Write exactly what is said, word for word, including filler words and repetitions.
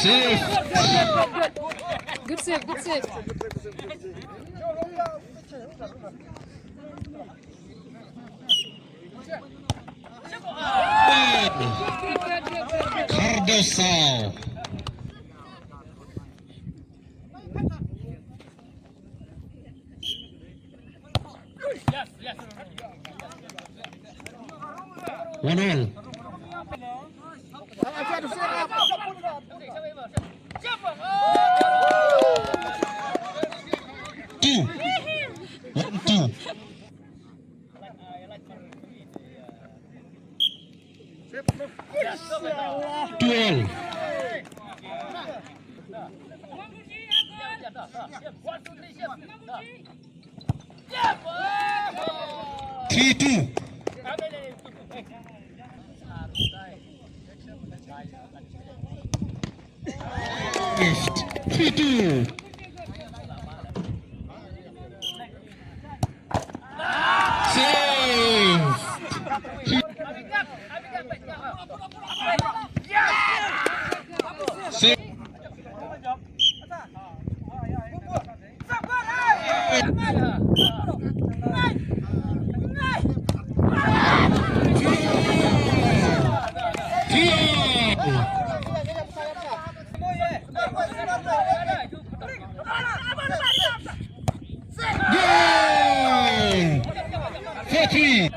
Save. Good save, good save. Cardoso. One all. Two. One, two. Two all. Three two. Three two. Save. Save. Goal! Four three.